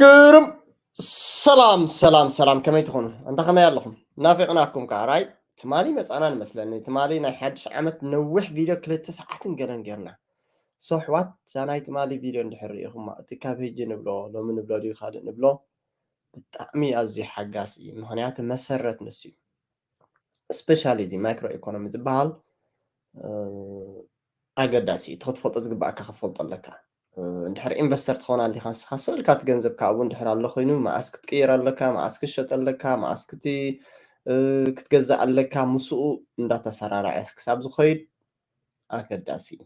ግርም። ሰላም ሰላም ሰላም፣ ከመይ ትኾኑ? እንታ ከመይ ኣለኹም? ናፊቕናኩም ከኣ። ራይ ትማሊ መጻና ንመስለኒ። ትማሊ ናይ ሓድሽ ዓመት ነዊሕ ቪድዮ ክልተ ሰዓትን ገለን ጌርና። ሶ ኣሕዋት፣ እዛ ናይ ትማሊ ቪድዮ እንድሕር ርኢኹማ፣ እቲ ካብ ህጂ ንብሎ፣ ሎሚ ንብሎ ድዩ ካልእ ንብሎ፣ ብጣዕሚ ኣዝዩ ሓጋሲ እዩ። ምኽንያቱ መሰረት ንሱ እዩ። ስፔሻሊ እዚ ማይክሮ ኢኮኖሚ ዝበሃል ኣገዳሲ እዩ። እቲ ክትፈልጦ ዝግባኣካ ክትፈልጦ ኣለካ። እንድሕር ኢንቨስተር ትኸውን ኣሊኻ ንስኻ፣ ስእልካ እቲ ገንዘብ ካብኡ እንድሕር ኣሎ ኮይኑ፣ መኣስ ክትቅይር ኣለካ፣ መኣስ ክትሸጥ ኣለካ፣ መኣስ ክት-፣ ክትገዛእ ኣለካ፣ ምስኡ እንዳተሰራርዐ ክሳብ ዝኸይድ ኣገዳሲ እዩ።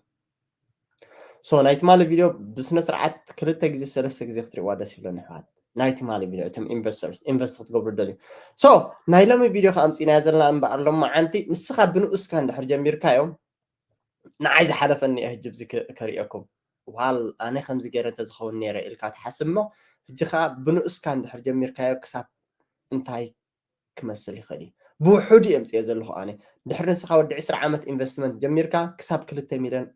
ሶ ናይ ትማሊ ቪድዮ ብስነ ስርዓት ክልተ ግዜ ሰለስተ ግዜ ክትሪእዋ ደስ ይብለኒ ኣሕዋት። ናይ ትማሊ ቪድዮ እቶም ኢንቨስተርስ ኢንቨስት ክትገብሩ ደልዩ። ሶ ናይ ሎሚ ቪድዮ ከኣምፂናዮ ዘለና እምበኣር ሎማዓንቲ ንስኻ ብንኡስካ እንድሕር ጀሚርካዮም ንዓይ ዝሓለፈኒ እየ ህጂ ብዚ ከ-፣ ከርእየኩም። ዋል ኣነ ከምዚ ገይረ እንተዝኸውን ነይረ ኢልካ ትሓስብ እሞ ህጂ ከዓ ብንኡስካ እንድሕር ጀሚርካዮ ክሳብ እንታይ ክመስል ይኽእል እዩ። ብውሑዱ እየ ምፅኦ ዘለኹ ኣነ። ድሕሪ ንስኻ ወዲ ዕስራ ዓመት ኢንቨስትመንት ጀሚርካ ክሳብ ክልተ ሚልዮን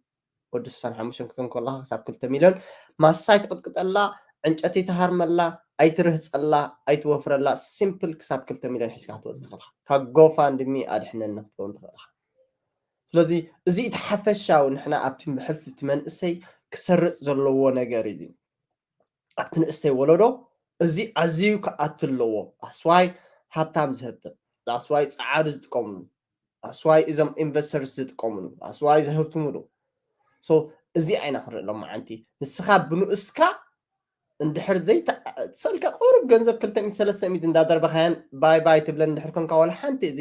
ወዲ ስሳን ሓሙሽተን ክትኮን ከለኻ ክሳብ ክልተ ሚልዮን ማሳይ ትቕጥቅጠላ፣ ዕንጨቲ ትሃርመላ፣ ኣይትርህፀላ፣ ኣይትወፍረላ፣ ሲምፕል ክሳብ ክልተ ሚልዮን ሒዝካ ክትወፅእ ትኽእልካ። ካብ ጎፋንድሚ ኣድሕነኒ ክትከውን ትኽእልካ። ስለዚ እዚ እቲ ሓፈሻዊ ንሕና ኣብቲ ብሕልፊ እቲ መንእሰይ ክሰርፅ ዘለዎ ነገር እዩ። ኣብቲ ንእሽተይ ወለዶ እዚ ኣዝዩ ክኣቱ ኣለዎ። ኣስዋይ ሃብታም ዝህብትም፣ ኣስዋይ ጸዓዱ ዝጥቀምሉ፣ ኣስዋይ እዞም ኢንቨስተርስ ዝጥቀምሉ፣ ኣስዋይ ዘህብትምሉ። ሶ እዚኣ ኢና ክንርኢ ሎማዓንቲ። ንስኻ ብንኡስካ እንድሕር ዘይተሰልካ ቁሩብ ገንዘብ ክልተ ሚእቲ ሰለስተ ሚእቲ እንዳደርበኻያን ባይ ባይ ትብለን እንድሕር ኮንካ ዋላ ሓንቲ እዚ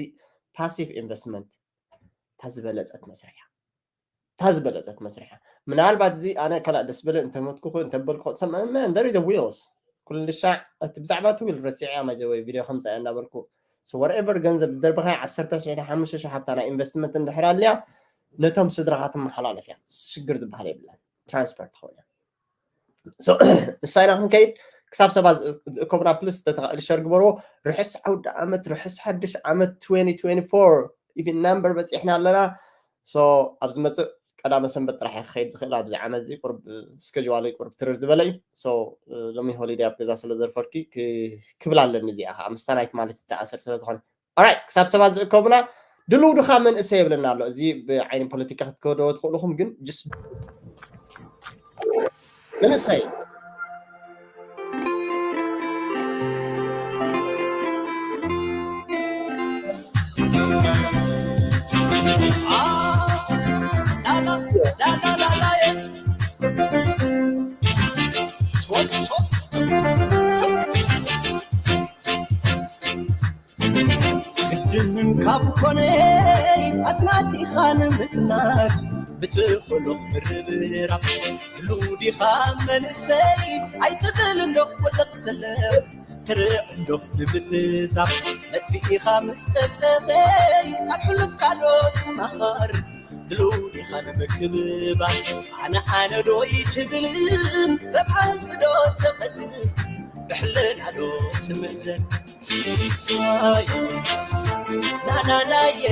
ፓሲቭ ኢንቨስትመንት እታ ዝበለጸት መስርሕ እያ። እታ ዝበለጸት መስርሕ እያ። ምናልባት እዚ ኣነ ከላእ ደስ በለ እንተመትኩኹ እንተበልኩ ሰምዐ እንደ ሪዘ ዊልስ ኩሉ ሻዕ እቲ ብዛዕባ እቲ ዊል ረሲዐ ማይ ዘወይ ቪድዮ ከምፃ እያ እንዳበልኩ so whatever ገንዘብ ደርብኻ ዓሰርተ ሺሕ ሓሙሽተ ሺሕ ሃብታ ናይ ኢንቨስትመንት እንድሕር ኣልያ ነቶም ስድራኻ ትመሓላለፍ እያ። ሽግር ዝበሃል የብለን። ትራንስፈር ትኸውን እያ። So ንሳይና ክንከይድ ክሳብ ሰባት ዝእከቡና ፕልስ ተተኻእሉ ሸር ግበርዎ። ርሑስ ዓውደ ዓመት፣ ርሑስ ሓድሽ ዓመት twenty twenty-four ኢቭን ናምበር በፂሕና ኣለና። So ኣብ ዝመፅእ ቀዳመ ሰንበት ጥራሕ እየ ክኸይድ ዝኽእል ኣብዚ ዓመት እዚ ቁርብ ስኬጅዋለይ ቁርብ ትርር ዝበለ እዩ። So ሎሚ ሆሊደይ ኣብ ገዛ ስለ ዘርፈርኪ ክብል ኣለኒ። እዚኣ ከዓ ምስታ ናይቲ ማለት ይተኣሰር ስለ ዝኾነ Alright ክሳብ ሰባት ዝእከቡና ድልው ድኻ መንእሰይ የብለና ኣሎ። እዚ ብዓይኒ ፖለቲካ ክትከደዎ ትኽእልኹም ግን just መንእሰይ ግድን ካብ ኮነ ኣጽናቲኻ ንምጽናት ብትኽእሎ ምርብራብ ድሉው ዲኻ መንእሰይ ኣይትብል እንዶ ወለቕ ዘለፍ ትርዕ እንዶ ንምንዛፍ መጥፊኢኻ ምስ ጠፍእኸይ ካብ ሕሉፍካ ዶ ትመሃር ድሉው ዲኻ ንምክብባር ኣነ ኣነ ዶ ይትብልን ረብሓ ህዝቢ ዶ ተቐድም ብሕልና ዶ ትምእዘን ናናናየ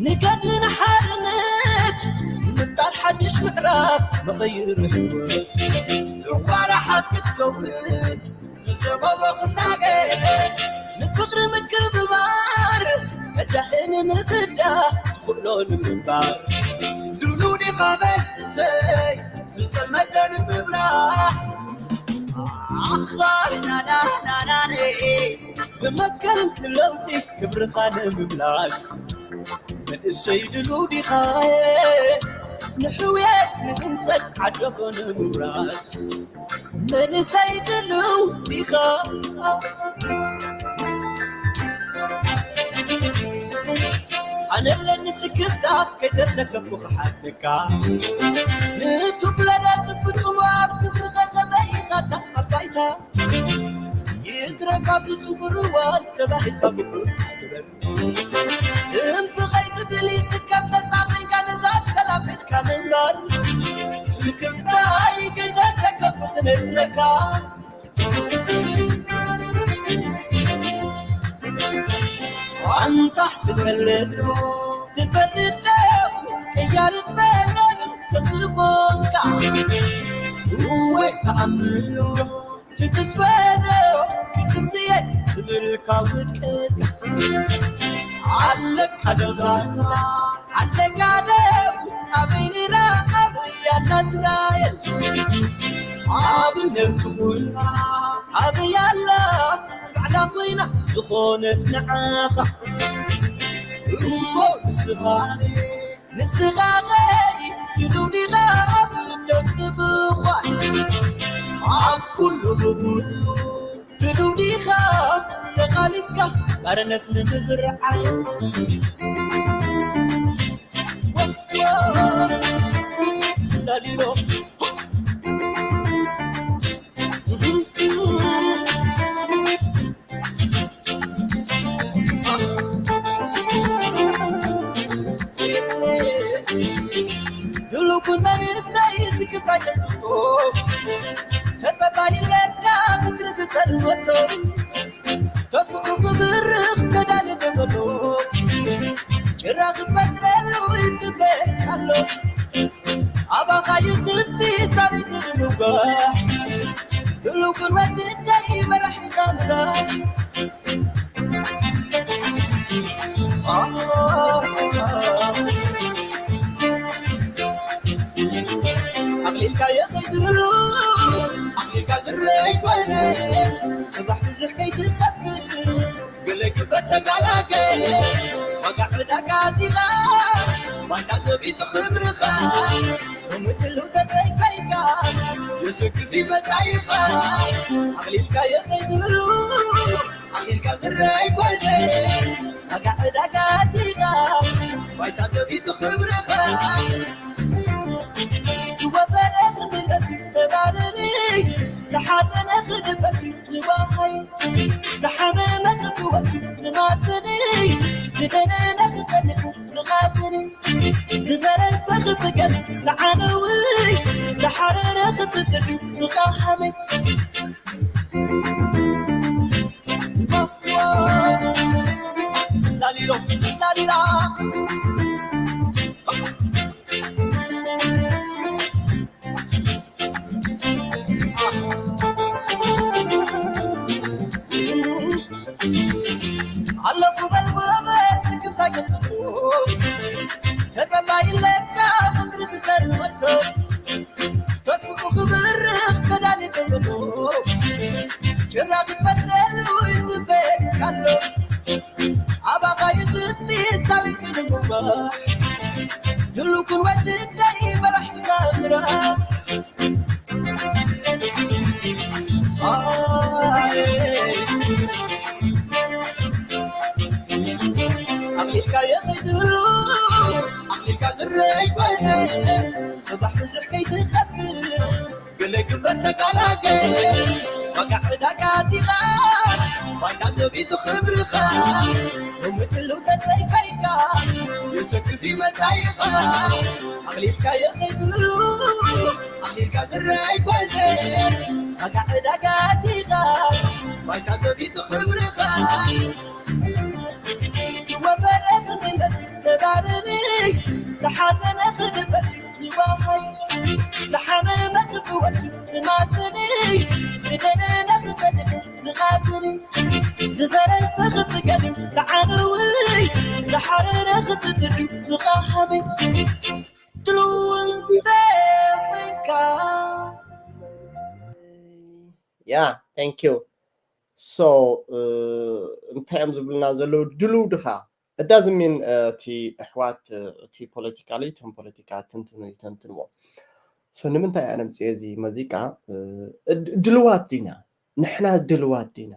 ንገድሊ ንሓርነት ንምፍጣር ሓድሽ ምዕራፍ መቐይር ህይወት ዕቋራ ሓት ክትከውን ዝዘበቦ ክናገር ንፍቕሪ ምክብባር መዳህን ምብዳ ትኽእሎ ንምግባር ድሉ ዲኻ መንእሰይ ዝጸልመተ ንምብራህ ኣኻርናናናናኔ ብመትከል ለውጢ ክብርኻ ንምምላስ መንእሰይ ድሉ ዲኻ ንሕውየት ንህንጸት ዓደቦ ንምውራስ መንእሰይ ድሉ ዲኻ ኣነ ኣለኒ ስክፍታ ከይተሰከፍኩ ክሓተካ ንቱብለዳት ፍጹም ኣብ ክብሪ ከተመይኻታ ኣብ ባይታ ይትረፍ ኣብዚ ጽንኩር እዋን ተባሂልካ ግቡእ ግበር እምቢ ኸይትብል ይስከፍ ተጻቒንካ ነዛ ብሰላም ሒዝካ ምንባር ስክፍታይ ከይተሰከፍኩ ክነግረካ ኣንታ ትፈልጥ ትፈልጥ ዶ ቅያርን ፈኖርን ከምዝኾን ተኣምኖ ትትስፈዶ ክትስየት ትብል ካብ ውድቀት ኣለካ ደዛና ኣለካ ደው ኣበይንራ ኣበይ ኣላ እስራኤል ኣብነት ትኹንና ኣበይ ኣላ ባዕላ ኮይና ዝኾነት ንዓኻ እሞ ንስኻ ንስኻ ኸይ ትድውዲኻ ኣብነት ንምዃን ኣብ ኩሉ ብኹሉ ትድውዲኻ ተቓሊስካ ባርነት ንምብርዓን ላሊሎ ድሉኩን መንእሰይ ዝክታይ ተጥቆ ተጸባይ ለካ ምድሪ ዝጸልመቶ ተስፍኡ ክብርኽ ተዳሊ ተበሎ ጭራ ክፈጥረሉ ይጽበ ኣሎ ኣባኻ ይኽትቢ ታሪክ ንምጓ ድሉኩን ወድደይ መራሒ ታምራ ኣቕሊልካ የኸይድሉ ኣቕሊልካ ዝረይ ኮይነ ጽባሕ ብዙሕ ከይትኸፍል ገለ ግበር ተጋላገ ዋጋ ዕዳጋ ኣቲኻ ባይታ ዘቢጡ ክብርኻ ብምትልው ተዘይከይካ የሰክፍ ይመጻ ኢኻ ኣቕሊልካ የኸይድሉ ኣሚርካ ዝረይ ጓልደ ዋጋ ዕዳጋ ኣቲኻ ባይታ ዘቢጡ ክብርኻ ዝወፈረ ክትመሲ ተባርሪ ዝሓዘነ ክድበሲ ዝዋሃይ ዝሓመመ ክፍወሲ ዝማስኒ ዝደነነ ክጸንዕ ዝቓትኒ ዝፈረሰ ክጽገብ ዝዓነዊ ዝሓረረ ክትጥዕም ዝቐሃመ Yeah, thank you. So እንታይ እዮም ዝብሉና ዘለዉ? ድልው ድኻ? It doesn't mean እቲ ኣሕዋት እቲ ፖለቲካሊ እቶም ፖለቲካ ትንትኑ ይተንትንዎ። So ንምንታይ ኣነምፅኦ እዚ መዚቃ? ድልዋት ዲና? ንሕና ድልዋት ዲና?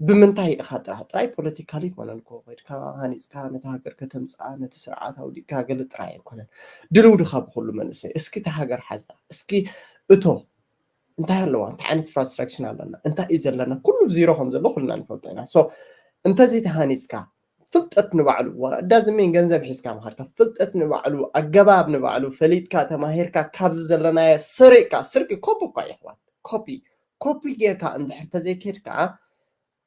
ብምንታይ ኢኻ ጥራሕ ጥራይ ፖለቲካሊ ይኮነን እኮ ከድካ ሃኒፅካ ነቲ ሃገር ከተምፅኣ ነቲ ስርዓት ኣውዲቕካ ገለ ጥራይ ኣይኮነን። ድልው ድኻ ብኩሉ መንእሰይ? እስኪ እታ ሃገር ሓዛ እስኪ እቶ እንታይ ኣለዋ እንታይ ዓይነት ኢንፍራስትራክሽን ኣለና እንታይ እዩ ዘለና ኩሉ ዚሮ ከም ዘሎ ኩልና ንፈልጦ ኢና። So እንተዘይ ተሃኒፅካ ፍልጠት ንባዕሉ ዋላ እዳዝሜን ገንዘብ ሒዝካ ምኻድካ ፍልጠት ንባዕሉ ኣገባብ ንባዕሉ ፈሊጥካ ተማሂርካ ካብዚ ዘለናዮ ሰሪቕካ ስርቂ ኮፒ እኳ የሕዋት ኮፒ ኮፒ ጌርካ እንድሕር ተዘይኬድካ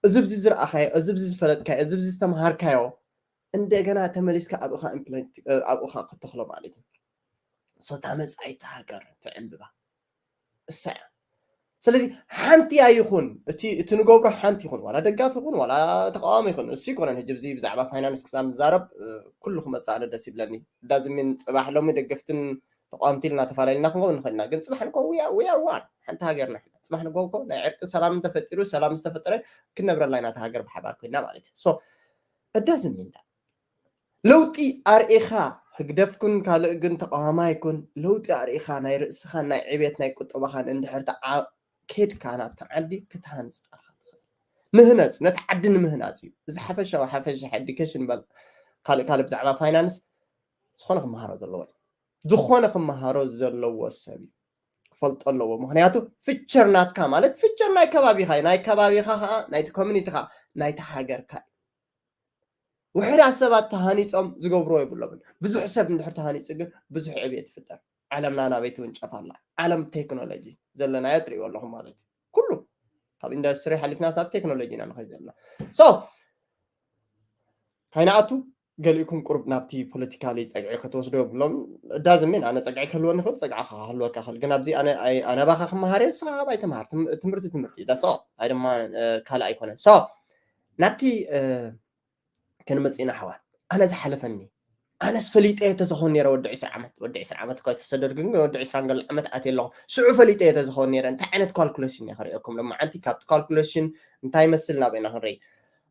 እዚ ብዚ ዝረኣኻዮ እዚ ብዚ ዝፈለጥካዮ እዚ ብዚ ዝተምሃርካዮ እንደገና ተመሊስካ ኣብእኻ ኢምፕሊመንት ኣብእኻ ከተኽሎ ማለት እዩ። So እታ መጻኢት ሃገር ትዕንብባ እሳ እያ። ስለዚ ሓንቲ ኣይኹን እቲ እቲ ንገብሮ ሓንቲ ይኹን ዋላ ደጋፊ ይኹን ዋላ ተቃዋሚ ይኹን እሱ ይኮነን። ሕጂ ብዚ ብዛዕባ ፋይናንስ ክሳብ ንዛረብ ኩሉ ክመፅእ ኣነ ደስ ይብለኒ። ዳዝሚን ፅባሕ ሎሚ ደገፍትን ተቃወምቲ ኢልና ተፈላለና ክንከውን ንኽእልና፣ ግን ፅባሕ ንኮ ውያ ውያ ዋን ሓንቲ ሃገርና ሕና ፅባሕ ንኮ ናይ ዕርቂ ሰላም እንተፈጢሩ ሰላም ዝተፈጠረ ክንነብረላ ኢና። ሃገር ብሓባር ኮይና ማለት እዩ። እዳዝሚን ለውጢ ኣርኢኻ ህግደፍኩን ካልእ ግን ተቃዋማይ ኩን ለውጢ ኣርኢኻ ናይ ርእስኻን ናይ ዕቤት ናይ ቁጠባኻን እንድሕር ኬድካ ናብቲ ዓዲ ክትሃንፅ ኢኻ ትኽእል። ንህነፅ ነቲ ዓዲ ንምህናፅ እዩ። እዚ ሓፈሻዊ ሓፈሻ ኤዱኬሽን በል ካልእ ካልእ ብዛዕባ ፋይናንስ ዝኾነ ክመሃሮ ዘለዎ እዩ። ዝኾነ ክመሃሮ ዘለዎ ሰብ እዩ ክፈልጦ ኣለዎ። ምክንያቱ ፍቸር ናትካ ማለት ፍቸር ናይ ከባቢኻ እዩ። ናይ ከባቢኻ ከዓ ናይቲ ኮሚኒቲኻ ናይቲ ሃገርካ እዩ። ውሕዳት ሰባት ተሃኒፆም ዝገብርዎ የብሎምን። ብዙሕ ሰብ እንድሕር ተሃኒፁ ግን ብዙሕ ዕብየት ይፍጠር። ዓለምና ናበይ ትውንጨፍ ኣላ? ዓለም ቴክኖሎጂ ዘለናዮ ትሪእዎ ኣለኹም ማለት እዩ። ኩሉ ካብ ኢንዱስትሪ ሓሊፍና ሳብ ቴክኖሎጂ ኢና ንኸይ ዘለና። ሶ ካይናኣቱ ገሊእኩም ቁርብ ናብቲ ፖለቲካሊ ፀግዒ ከተወስዶ የብሎም። እዳዝሜን ኣነ ፀግዒ ክህልወኒ ይኽእል፣ ፀግዒ ክህልወካ ይኽእል። ግን ኣብዚ ኣነ ኣይ- ኣነ ባኻ ክመሃር እየ፣ ንስኻ ካባይ ተምሃር። ትም- ትምህርቲ ትምህርቲ እዩ። ዳስ ኣይ ድማ ካልእ ኣይኮነን። ሶ ናብቲ ክንመፅእና ኣሕዋት ኣነ ዝሓለፈኒ ኣነስ ፈሊጠ እየ ተዝኸውን ነረ ወዲ ዕስራ ዓመት ወዲ ዕስራ ዓመት እኳ ተሰደድኩ ግን ወዲ ዕስራ ገለ ዓመት ኣትየ ኣለኹ። ሽዑ ፈሊጠ እየ ተዝኸውን ነረ እንታይ ዓይነት ካልኩሌሽን እየ ክርእየኩም ሎማዓንቲ ካብቲ ካልኩሌሽን እንታይ መስል ናበይና ክንርኢ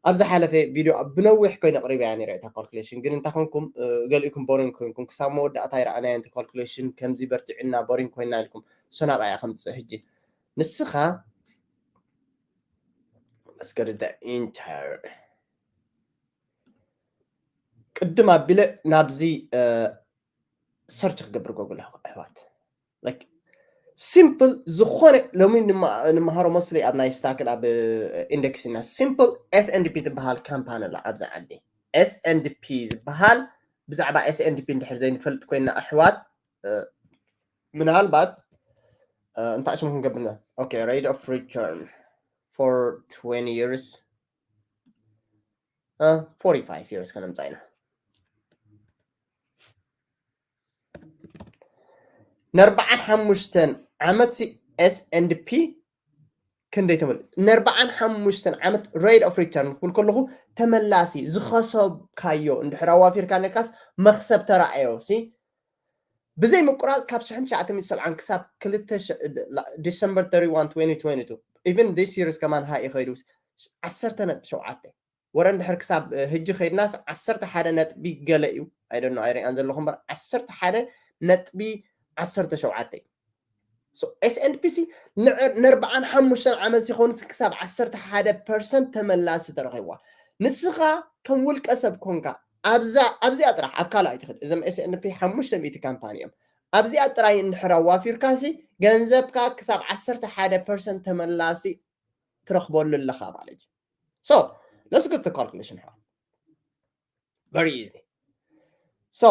ኣብ ዝሓለፈ ቪድዮ ብነዊሕ ኮይነ ኣቕሪበያ ነረ እታ ካልኩሌሽን ግን እንታይ ኮንኩም ገሊእኩም ቦሪንግ ኮንኩም ክሳብ መወዳእታ ይረኣናያ እንቲ ካልኩሌሽን ከምዚ በርቲዕና ቦሪንግ ኮይና ኢልኩም ሶ ናብኣያ ከምፅእ ሕጂ ንስኻ let's go to the entire ቅድም ኣቢለ ናብዚ ሰርች ክገብር ጎግል ኣሕዋት ሲምፕል ዝኾነ ሎሚ ንምሃሮ መስሊ ኣብ ናይ ስታክን ኣብ ኢንደክስ ኢና ሲምፕል ኤስኤንዲፒ ዝበሃል ካምፓኒ ኣላ ኣብዚ ዓዲ ኤስኤንዲፒ ዝበሃል ብዛዕባ ኤስኤንዲፒ እንድሕር ዘይንፈልጥ ኮይና ኣሕዋት ምናልባት እንታይ ሽሙ ክንገብርና okay rate of return for twenty years forty five years ከነምፃ ኢና ነርባዓን ሓሙሽተን ዓመት ሲ ኤስኤንዲፒ ክንደይ ተመል ነርባዓን ሓሙሽተን ዓመት rate of return ክብል ከለኹ ተመላሲ ዝኸሰብካዮ እንድሕር ኣዋፊርካ ነካስ መክሰብ ተረኣዮ ሲ ብዘይ ምቁራፅ ካብ ሽሕን ትሽዓተ ሚእቲ ሰብዓን ክሳብ ክልተ ዲሰምበር thirty-one twenty twenty-two even this year ከማን ሃይ ይኸይዱ ዓሰርተ ነጥቢ ሸውዓተ ወረ እንድሕር ክሳብ ሕጂ ከይድናስ ዓሰርተ ሓደ ነጥቢ ገለ እዩ ኣይደኖ ኣይሪኣን ዘለኹ እምበር ዓሰርተ ሓደ ነጥቢ ዓሰርተ ሸውዓተ እዩ ኤስኤንፒሲ ንርብዓን ሓሙሽተን ዓመት ሲኮንስ ክሳብ ዓሰርተ ሓደ ፐርሰንት ተመላሲ ተረኺብዋ ንስኻ ከም ውልቀ ሰብ ኮንካ ኣብዛ ኣብዚኣ ጥራሕ ኣብ ካልኣይ ትኽእል እዞም ኤስኤንፒ ሓሙሽተ ሚእቲ ካምፓኒ እዮም ኣብዚኣ ጥራይ እንድሕር ኣዋፊርካሲ ገንዘብካ ክሳብ ዓሰርተ ሓደ ፐርሰንት ተመላሲ ትረኽበሉ ኣለኻ ማለት እዩ so let's go to calculation ኣሕዋት very easy so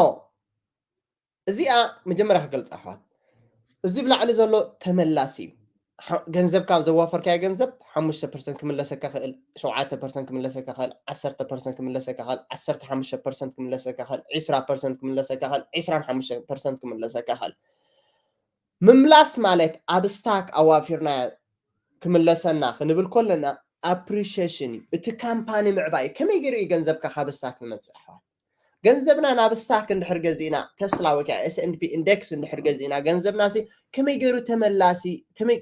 እዚኣ መጀመርያ ክገልፃ ኣሕዋት እዚ ብላዕሊ ዘሎ ተመላሲ እዩ ገንዘብካ ዘዋፈርካዮ ገንዘብ ሓሙሽተ ፐርሰንት ክምለሰካ ክእል ሸውዓተ ፐርሰንት ክምለሰካ ክእል ዓሰርተ ፐርሰንት ክምለሰካ ክእል ዓሰርተ ሓሙሽተ ፐርሰንት ክምለሰካ ክእል ዒስራ ፐርሰንት ክምለሰካ ክእል ዒስራን ሓሙሽተ ፐርሰንት ክምለሰካ ክእል ምምላስ ማለት ኣብ ስታክ ኣዋፊርና ክምለሰና ክንብል ከለና ኣፕሪሽሽን እዩ እቲ ካምፓኒ ምዕባይ ከመይ ገይሩ እዩ ገንዘብካ ካብ ስታክ ዝመፅእ ኣሕዋት ገንዘብና ናብ ስታክ እንድሕር ገዚእና ተስላ ወይ ከዓ ኤስኤንፒ ኢንደክስ እንድሕር ገዚእና ገንዘብና ሲ ከመይ ገይሩ ተመላሲ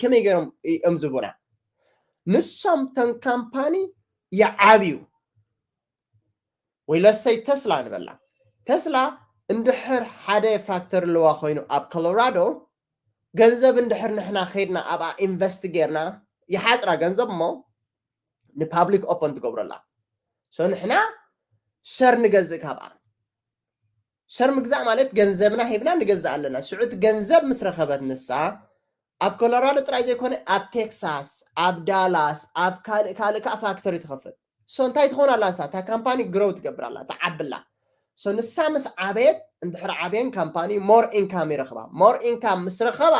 ከመይ ገይሮም እዮም ዝቡና ንሶም ተን ካምፓኒ ይዓብዩ ወይ ለሰይ ተስላ ንበላ ተስላ እንድሕር ሓደ ፋክተር ኣለዋ ኮይኑ ኣብ ኮሎራዶ ገንዘብ እንድሕር ንሕና ከይድና ኣብኣ ኢንቨስት ጌርና ይሓፅራ ገንዘብ እሞ ንፓብሊክ ኦፐን ትገብረላ ሶ ንሕና ሸር ንገዝእ ካብኣ ሸር ምግዛእ ማለት ገንዘብና ሂብና ንገዝእ ኣለና ሽዑ እቲ ገንዘብ ምስ ረኸበት ንሳ ኣብ ኮሎራዶ ጥራይ ዘይኮነ ኣብ ቴክሳስ ኣብ ዳላስ ኣብ ካልእ ካልእ ከዓ ፋክተሪ ትኸፍት ሶ እንታይ ትኾን ኣላ ንሳ እታ ካምፓኒ ግሮው ትገብር ኣላ ትዓብላ ሶ ንሳ ምስ ዓበየት እንድሕር ዓብየን ካምፓኒ ሞር ኢንካም ይረኽባ ሞር ኢንካም ምስ ረኸባ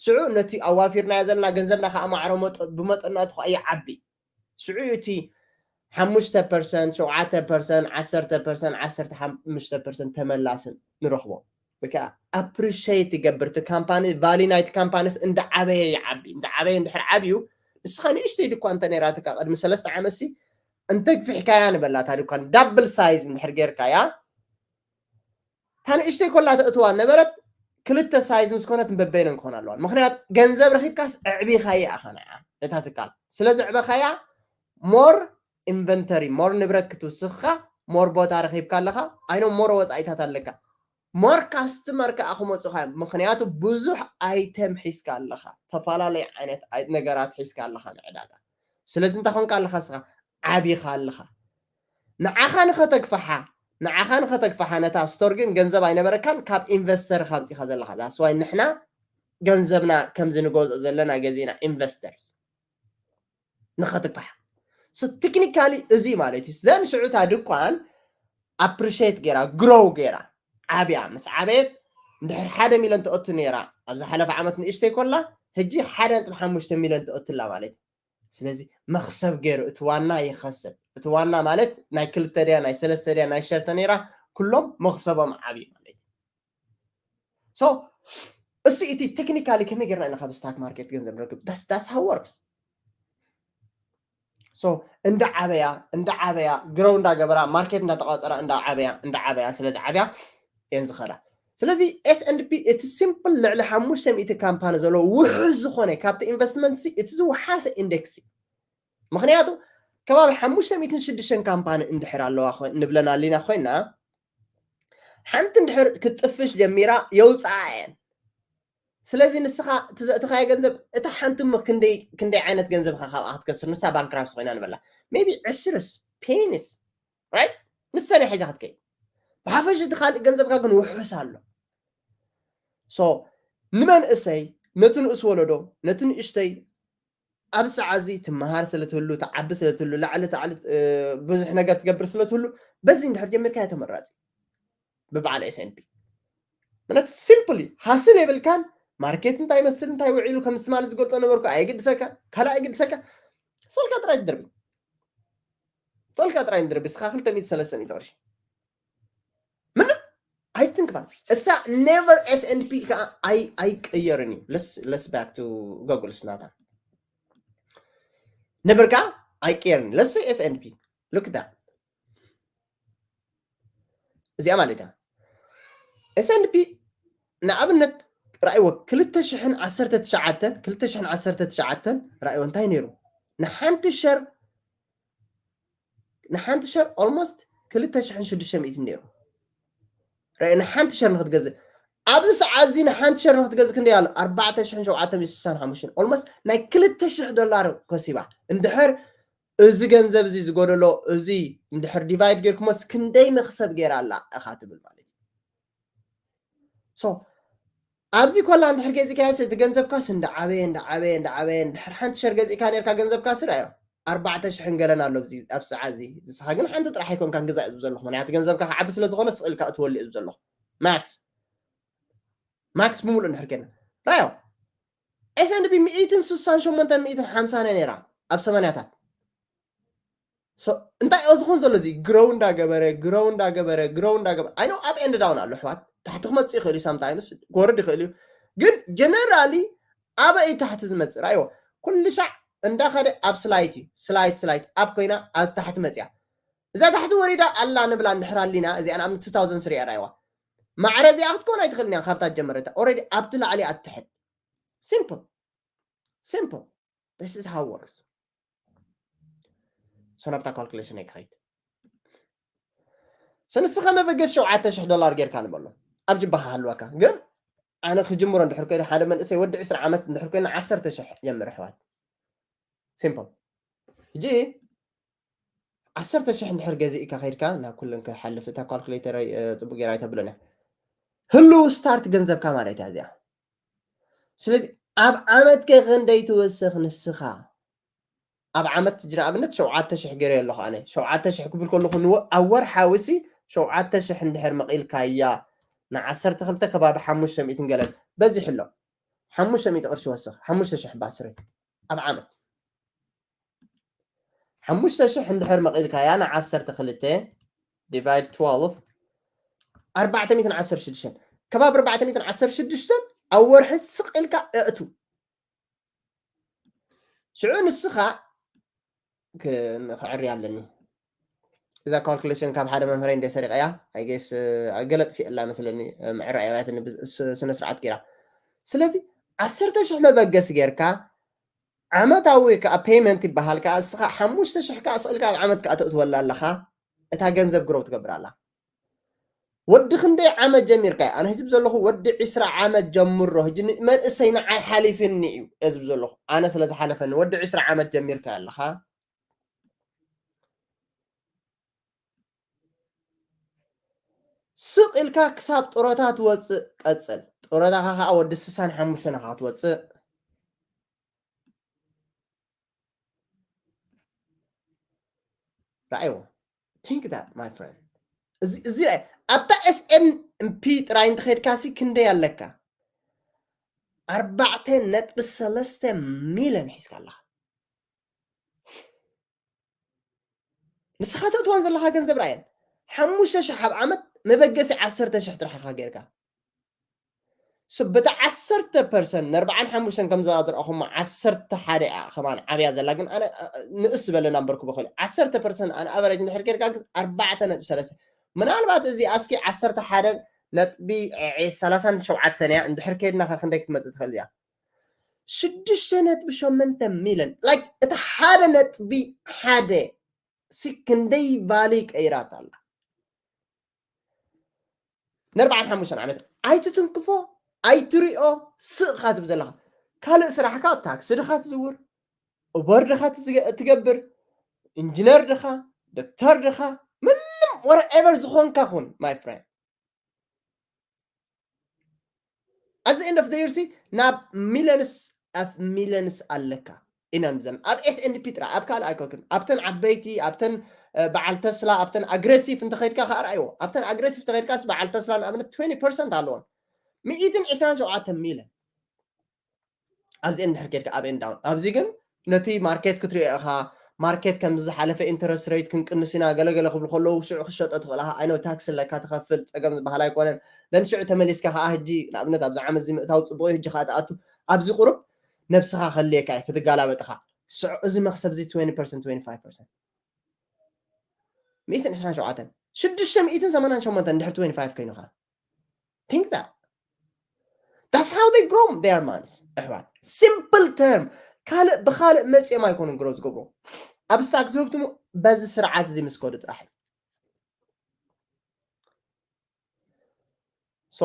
ሽዑ ነቲ ኣዋፊርናዮ ዘለና ገንዘብና ከዓ ማዕረ ብመጠናቱ ከዓ ይዓቢ ሽዑ እቲ ሓሙሽተ ፐርሰንት ሸውዓተ ፐርሰንት ዓሰርተ ፐርሰንት ዓሰርተ ሓሙሽተ ፐርሰንት ተመላስን ንረኽቦ ወይ ከዓ appreciate ይገብር እቲ ካምፓኒ value ናይቲ ካምፓኒስ እንዳዓበየ ይዓቢ እንዳዓበየ እንድሕር ዓብዩ ንስኻ ንእሽተይ ድኳ እንተ ነይራትካ ቅድሚ ሰለስተ ዓመት ሲ እንተግፊሕካያ ንበላ እታ ድኳን double size እንድሕር ጌርካያ እታ ንእሽተይ ኮላ ተእትዋ ነበረት ክልተ size ምስ ኮነት በበይነን ክኾና ኣለዋ ምክንያት ገንዘብ ረኺብካስ ኣዕቢኻያ ኢኻ ንዓ ነታ ትካል ስለ ዘዕበኻያ more inventory more ንብረት ክትውስኽካ more ቦታ ረኺብካ ኣለኻ ኣይኖ more ወፃኢታት ኣለካ more customer ከዓ ክመፁኻ እዮም ምክንያቱ ብዙሕ item ሒዝካ ኣለኻ ተፈላለዩ ዓይነት ነገራት ሒዝካ ኣለኻ ንዕዳጋ ስለዚ እንታይ ኮንካ ኣለኻ ስኻ ዓቢኻ ኣለኻ ንዓኻ ንኸተግፋሓ ንዓኻ ንኸተግፋሓ ነታ store ግን ገንዘብ ኣይነበረካን ካብ ኢንቨስተር ከምፂኻ ዘለኻ that's why ንሕና ገንዘብና ከምዚ ንገዝኦ ዘለና ገዚእና investors ንኸትግፋሕ so technically እዚ ማለት እዩ then ሽዑ እታ ድኳን appreciate ጌራ grow ጌራ ዓብያ ምስ ዓበየት እንድሕር ሓደ ሚሊዮን ትኣቱ ነይራ ኣብ ዝሓለፈ ዓመት ንእሽተይ ኮላ ሕጂ ሓደ ነጥቢ ሓሙሽተ ሚሊዮን ትኣቱላ ማለት እዩ ስለዚ መኽሰብ ገይሩ እቲ ዋና ይኸስብ እቲ ዋና ማለት ናይ ክልተ ድያ ናይ ሰለስተ ድያ ናይ ሸርተ ነይራ ኩሎም መኽሰቦም ዓብዩ ማለት እዩ so እሱ እቲ technically ከመይ ጌርና ኢና ካብ stock market ገንዘብ ንረክብ that's how works so እንዳ ዓበያ እንዳ ዓበያ grow እንዳገበራ market እንዳተቋፀራ እንዳ ዓበያ እንዳ ዓበያ ስለዚ ዓበያ እየን ዝኸዳ ስለዚ S&P እቲ simple ልዕሊ ሓሙሽተ ሚእቲ ካምፓኒ ዘለዎ ውሑስ ዝኾነ ካብቲ investment ሲ እቲ ዝወሓሰ index እዩ ምክንያቱ ከባቢ ሓሙሽተ ሚእትን ሽዱሽተን ካምፓኒ እንድሕር ኣለዋ ንብለን ኣሊና ኮይና ሓንቲ እንድሕር ክትጥፍሽ ጀሚራ የውፅኣ እየን ስለዚ ንስኻ እቲ ዘእትኻዮ ገንዘብ እታ ሓንቲ እሞ ክንደይ ዓይነት ገንዘብካ ካብኣ ክትከስር ንሳ bankrupt ኮይና ንበላ maybe ዕስርስ pennies right ንሰነ ሒዛ ክትከይድ ብሓፈሽ እቲ ካልእ ገንዘብካ ግን ውሑስ ኣሎ so ንመንእሰይ ነቲ ንእስ ወለዶ ነቲ ንእሽተይ ኣብ ሰዓዚ ትመሃር ስለትህሉ ትዓቢ ስለትህሉ ላዕሊ ታዕሊ ብዙሕ ነገር ትገብር ስለትህሉ በዚ እንድሕር ጀሚርካ ተመራፂ ብበዓል S&P ምነት simply ሃስል የብልካን market እንታይ ይመስል እንታይ ውዒሉ ከም ስማል ዝገልፆ ነበርኩ ኣይግድሰካ ካልእ ኣይግድሰካ ሰልካ ጥራይ ትድርቢ ሰልካ ጥራይ ትድርቢ ስኻ ክልተ ሚእቲ ሰለስተ ሚእቲ ቅርሺ ምንም ኣይትንክፋል እሳ never S&P ከዓ ኣይቀየርን እዩ let's back to Google ስናታ never ከዓ ኣይቀየርን let's say S&P look at that እዚኣ ማለት እያ S&P ንኣብነት ራእይዎ ክልተ ሽሕን ዓሰርተ ትሽዓተን ክልተ ሽሕን ዓሰርተ ትሽዓተን ራእይዎ እንታይ ነይሩ ንሓንቲ ሸር ንሓንቲ ሸር almost ክልተ ሽሕን ሽዱሽተ ሚእትን ነይሩ ንሓንቲ ሸር ንክትገዝእ ኣብዚ ሰዓት እዚ ንሓንቲ ሸር ንክትገዝእ ክንደይ ኣሎ ኣርባዕተ ሽሕን ሸውዓተ ሚእትን ስሳን ሓሙሽተን almost ናይ ክልተ ሽሕ ዶላር ከሲባ እንድሕር እዚ ገንዘብ እዚ ዝጎደሎ እዚ እንድሕር divide ጌርኩሞስ ክንደይ መክሰብ ገይራ ኣላ ኢኻ ትብል ማለት እዩ so ኣብዚ ኮላ እንድሕር ገዚእካዮስ እቲ ገንዘብካስ እንዳዓበየ እንዳዓበየ እንዳዓበየ እንድሕር ሓንቲ ሸር ገዚእካ ነርካ ገንዘብካ ስራዮ ኣርባዕተ ሽሕን ገለን ኣሎ ኣብዚ ኣብ ሰዓት እዚ ንስኻ ግን ሓንቲ ጥራሕ ኣይኮንካን ግዛእ ዝብ ዘለኹ ምክንያቱ ገንዘብካ ክዓቢ ስለ ዝኾነ ስቕ ኢልካ እትወሉ እዩ ዘለኹ max max ብምሉእ እንድሕር ኬድና ራዮ S&P ሚእትን ስሳን ሸሞንተን ሚእትን ሓምሳን ነይራ ኣብ ሰማንያታት እንታይ ኦ ዝኾን ዘሎ እዚ grow እንዳገበረ grow እንዳገበረ grow እንዳገበረ I know up and down ኣሎ ኣሕዋት ታሕቲ ክመፅእ ይኽእል እዩ sometimes ክወርድ ይኽእል እዩ ግን generally ኣበይ ታሕቲ ዝመፅእ ራእይዎ ኩሉ ሻዕ እንዳኸደ ኣብ slide እዩ slide slide up ኮይና ኣብ ታሕቲ መፅያ እዛ ታሕቲ ወሪዳ ኣላ ንብላ እንድሕር ኣሊና እዚኣ ንኣብነት two thousand three ራእይዋ ማዕረ እዚኣ ክትኮን ኣይትኽእልን እያ ካብታ ጀመረታ already ኣብቲ ላዕሊ ኣትሕድ simple simple this is how works so ናብታ calculation ኣይክኸይድ so ንስኻ መበገስ ሸውዓተ ሽሕ ዶላር ጌርካ ንበሎ ኣብ ጅባኻ ሃልወካ ግን ኣነ ክጅምሮ እንድሕር ኮይነ ሓደ መንእሰይ ወዲ ዕስራ ዓመት እንድሕር ኮይነ ዓሰርተ ሽሕ ጀምር ኣሕዋት simple ሕጂ ዓሰርተ ሽሕ እንድሕር ገዚእካ ከይድካ ናብ ኩለን ክሓልፍ እታ calculator ፅቡቅ ጌራ ኣይተብሎን እያ ህልው start ገንዘብካ ማለት እያ እዚኣ ስለዚ ኣብ ዓመት ከ ክንደይ ትወስኽ ንስኻ ኣብ ዓመት ሕጂ ንኣብነት ሸውዓተ ሽሕ ገይረ ኣለኹ ኣነ ሸውዓተ ሽሕ ክብል ከለኹ ኣብ ወርሓዊ ሲ ሸውዓተ ሽሕ እንድሕር መቒልካያ ንዓሰርተ ክልተ ከባቢ ሓሙሽተ ሚእትን ገለን በዚሕ ኣሎ ሓሙሽተ ሚእቲ ቅርሺ ወስኽ ሓሙሽተ ሽሕ ባስሪ ኣብ ዓመት ሓሙሽተ ሽሕ እንድሕር መቒልካያ ንዓሰርተ ክልተ divide twelve ኣርባዕተ ሚእትን ዓሰርተ ሽዱሽተን ከባቢ ኣርባዕተ ሚእትን ዓሰርተ ሽዱሽተን ኣብ ወርሒ ስቕ ኢልካ እእቱ። ሽዑ ንስኻ ክዕሪ ኣለኒ። እዛ ካልኩሌሽን ካብ ሓደ መምህረይ እንደ ሰሪቀያ ኣይጌስ ገለጥ ፊእላ መስለኒ። ምዕራይ ኣብያትኒ ስነ ስርዓት ገይራ። ስለዚ ዓሰርተ ሽሕ መበገሲ ጌርካ ዓመታዊ ከዓ ፔመንት ይበሃል ከዓ እስኻ ሓሙሽተ ሽሕ ከዓ ስቕልካ ኣብ ዓመት ከዓ ተእትወላ ኣለኻ። እታ ገንዘብ ግሮው ትገብር ኣላ። ወዲ ክንደይ ዓመት ጀሚርካ? ኣነ ህጅብ ዘለኹ ወዲ ዕስራ ዓመት ጀምሮ ህጂ መንእሰይ ንዓይ ሓሊፍኒ እዩ ዝብ ዘለኹ። ኣነ ስለ ዝሓለፈኒ ወዲ ዕስራ ዓመት ጀሚርካ ኣለኻ። ስቕ ኢልካ ክሳብ ጥሮታ ትወፅእ ቀፅል። ጥሮታኻ ከዓ ወዲ ስሳን ሓሙሽተን ኢኻ ክትወፅእ። ረኣይዎ። Think that, my friend. እዚ እዚ ኣብታ S and P ጥራይ እንተኸድካ ሲ ክንደይ ኣለካ? ኣርባዕተ ነጥቢ ሰለስተ ሚልዮን ሒዝካ ኣለኻ። ንስኻ ተእትዋን ዘለኻ ገንዘብ ረኣየን። ሓሙሽተ ሽሕ ኣብ ዓመት መበገሲ ዓሰርተ ሽሕ ጥራሕ ኢኻ ጌርካ። ሶ በቲ ዓሰርተ ፐርሰንት ንኣርባዓን ሓሙሽተን ከም ዘራዝርኣኹሞ ዓሰርተ ሓደ እያ ከማን ዓብያ ዘላ፣ ግን ኣነ ንእስ ዝበለ ናምበር ክበኸሉ ዓሰርተ ፐርሰንት ኣን ኣቨሬጅ እንድሕር ጌርካ ግን ኣርባዕተ ነጥቢ ሰለስተ። ምናልባት እዚ ኣስኪ ዓሰርተ ሓደ ነጥቢ ሰላሳን ሸውዓተን እያ። እንድሕር ከይድናኸ ክንደይ ክትመፅእ ትኽእል እያ? ሽዱሽተ ነጥቢ ሸመንተ ሚልዮን። ላይክ እቲ ሓደ ነጥቢ ሓደ ሲ ክንደይ ቫሊ ቀይራት ኣላ? ንኣርባዓን ሓሙሽተን ዓመት ኣይትትንክፎ ኣይትሪኦ። ስቕ ኢኻ ትብል ዘለኻ ካልእ ስራሕካ ታክሲ ድኻ ትዝውር፣ ኡበር ድኻ ትዝገ- ትገብር፣ ኢንጂነር ድኻ፣ ዶክተር ድኻ፣ ምንም ወረኤቨር ዝኾንካ ኩን my friend። At the end of the year ሲ ናብ ሚልዮንስ of ሚልዮንስ ኣለካ። ኢና ንብዘን ኣብ S and P ጥራይ ኣብ ካልእ ኣይኮንክን። ኣብተን ዓበይቲ ኣብተን በዓል ተስላ ኣብተን ኣግሬሲቭ እንተኸድካ ከዓ ረኣይዎ። ኣብተን ኣግሬሲቭ ተኸድካስ በዓል ተስላ ንኣብነት ትወንቲ ፐርሰንት ኣለዎን። ሚእትን ዕስራን ሸውዓተን ሚልዮን ኣብዚአን እንድሕር ከድካ up and down። ኣብዚ ግን ነቲ ማርኬት ክትሪኦ ኢኻ። ማርኬት ከምዚ ዝሓለፈ ኢንተረስት ሬት ክንቅንስ ኢና ገለገለ ክብሉ ከለዉ ሽዑ ክሸጦ ትኽእል ኢኻ። ኣይነው ታክስ ኣለካ ትኸፍል፣ ፀገም ዝበሃል ኣይኮነን። ደን ሽዑ ተመሊስካ ከዓ ህጂ ንኣብነት ኣብዚ ዓመት እዚ ምእታው ፅቡቅ እዩ፣ ህጂ ከዓ ትኣቱ። ኣብዚ ቁሩብ ነብስኻ ከድልየካ እዩ ክትጋላበጥ ኢኻ። ሽዑ እዚ መክሰብ እዚ ትወንቲ ፐርሰንት ትወንቲ ፋይቭ ፐርሰንት ሚእትን ዕስራን ሸውዓተን ሽዱሽተ ሚእትን ሰማንያን ሸሞንተን እንድሕር ትወንቲ ፋይቭ ኮይኑኻ። Think that. That's how they grow their money ኣሕዋት። ሲምፕል ተርም ካልእ ብኻልእ መፅኦም ኣይኮኑን ግሮ ዝገብሩ። ኣብ ስታክ ዝህብትሙ በዚ ስርዓት እዚ ምስ ከዱ ጥራሕ እዩ። ሶ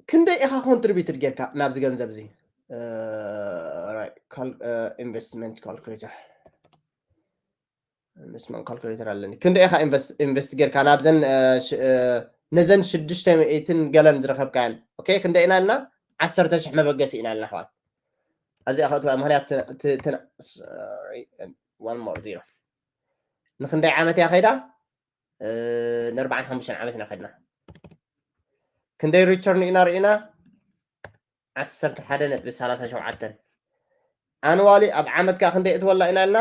ክንደይ ኢኻ ኮንትሪቢዩትድ ጌርካ ናብዚ ገንዘብ እዚ? ኢንቨስትመንት ካልኩሌተር ምስማን ካልኩሌተር ኣለኒ። ክንደይ ኢኻ ኢንቨስት ጌርካ ናብዘን ነዘን ሽዱሽተ ሚእትን ገለን ዝረኸብካየን? ኦኬ ክንደይ ኢና ኢልና? ዓሰርተ ሽሕ መበገሲ ኢና ኢልና ኣሕዋት። ኣብዚ ኣኸእትዋ ምክንያት one more zero ንክንደይ ዓመት እያ ከይዳ? ንኣርባዓን ሓሙሽተን ዓመት ኢና ከድና። ክንደይ ሪቸርን ኢና ርኢና? ዓሰርተ ሓደ ነጥቢ ሰላሳ ሸውዓተ ኣንዋሊ ኣብ ዓመት ከዓ ክንደይ እትወላ ኢና ኢልና?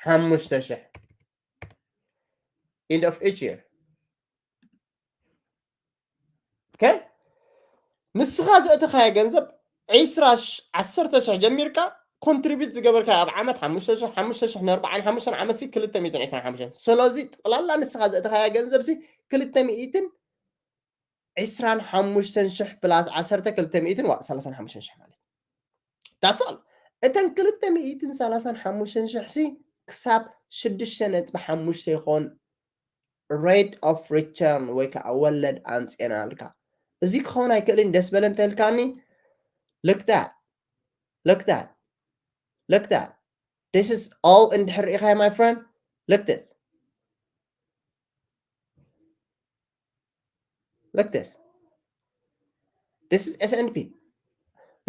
ሓሙሽተ ሽሕ end of each year። ኦኬ ንስኻ ዘእተኻዮ ገንዘብ ዒስራ ዓሰርተ ሽሕ ጀሚርካ ኮንትሪቢዩት ዝገበርካ ኣብ ዓመት ሓሙሽተ ሽሕ ሓሙሽተ ሽሕ ንኣርባዓን ሓሙሽተን ዓመት ሲ ክልተ ሚእትን ዕስራን ሓሙሽተን። ስለዚ ጠቕላላ ንስኻ ዘእተኻዮ ገንዘብ ሲ ክልተ ሚእትን ዕስራን ሓሙሽተን ሽሕ ፕላስ ዓሰርተ ክልተ ሚእትን ዋ ሰላሳን ሓሙሽተን ሽሕ ማለት ዳስል። እተን ክልተ ሚእትን ሰላሳን ሓሙሽተን ሽሕ ሲ ክሳብ ሽዱሽተ ነጥቢ ሓሙሽተ ይኾን ሬት ኦፍ ሪተርን ወይ ከዓ ወለድ ኣምፅኤናልካ። እዚ ክኸውን ኣይክእልን ደስ በለ እንተልካኒ ልክታት ልክታት ልክታት this is all እንድሕር ኢኻ my friend look this look this this is S and P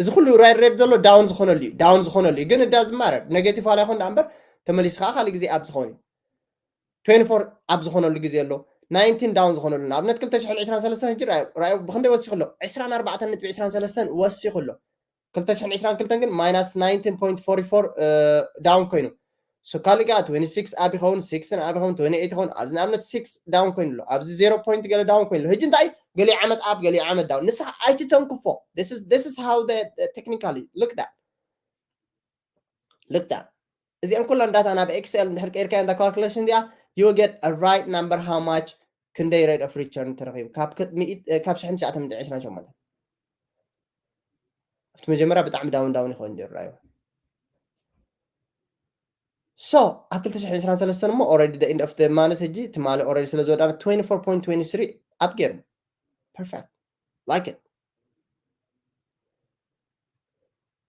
እዚ ኩሉ ራይድ ሬድ ዘሎ ዳውን ዝኾነሉ እዩ ዳውን ዝኾነሉ እዩ ግን እዳ ዝማረር ኔጌቲቭ ዋላ ይኹን ዳ እምበር ተመሊሱ ከዓ ካልእ ግዜ ኣብ ዝኾን እዩ ትወንቲ ፎር ኣብ ዝኾነሉ ግዜ ኣሎ ናይንቲን ዳውን ዝኾነሉ ንኣብነት ክልተ ሽሕን ዕስራን ሰለስተን ሕጂ ራዩ ብክንደይ ወሲኹ ኣሎ ዕስራን ኣርባዕተን ነጥቢ ዕስራን ሰለስተን ወሲኹ ኣሎ ክልተ ሽሕን ዕስራን ክልተን ግን ማይናስ ናይንቲን ፖይንት ፎርቲ ፎር ዳውን ኮይኑ So ካልእ ከዓ twenty six up ይኸውን፣ six up ይኸውን፣ twenty eight ይኸውን። ኣብዚ ንኣብነት six down ኮይኑ ኣሎ፣ ኣብዚ zero point ገለ down ኮይኑ ኣሎ። ሕጂ እንታይ? ገሊኡ ዓመት up፣ ገሊኡ ዓመት down። ንስኻ ኣይትተንክፎ። This is how the technically look that look that እዚኣን ኩላን data ናብ Excel እንድሕር ቀይርካ እንዳ calculation እዚኣ, you will get a right number how much, ክንደይ rate of return ተረኺቡ ካብ ሽሕን ትሽዓተ ሚእትን ዕስራን ሸሞንተን። ኣብቲ መጀመርያ ብጣዕሚ down down ይኸውን ዲዩ ራዩ። So ኣብ ክልተ ሽሕን ዕስራን ሰለስተን እሞ already the end of the month ሕጂ ትማሊ already ስለ ዝወዳና twenty four point twenty three up ገይሩ። Perfect. Like it.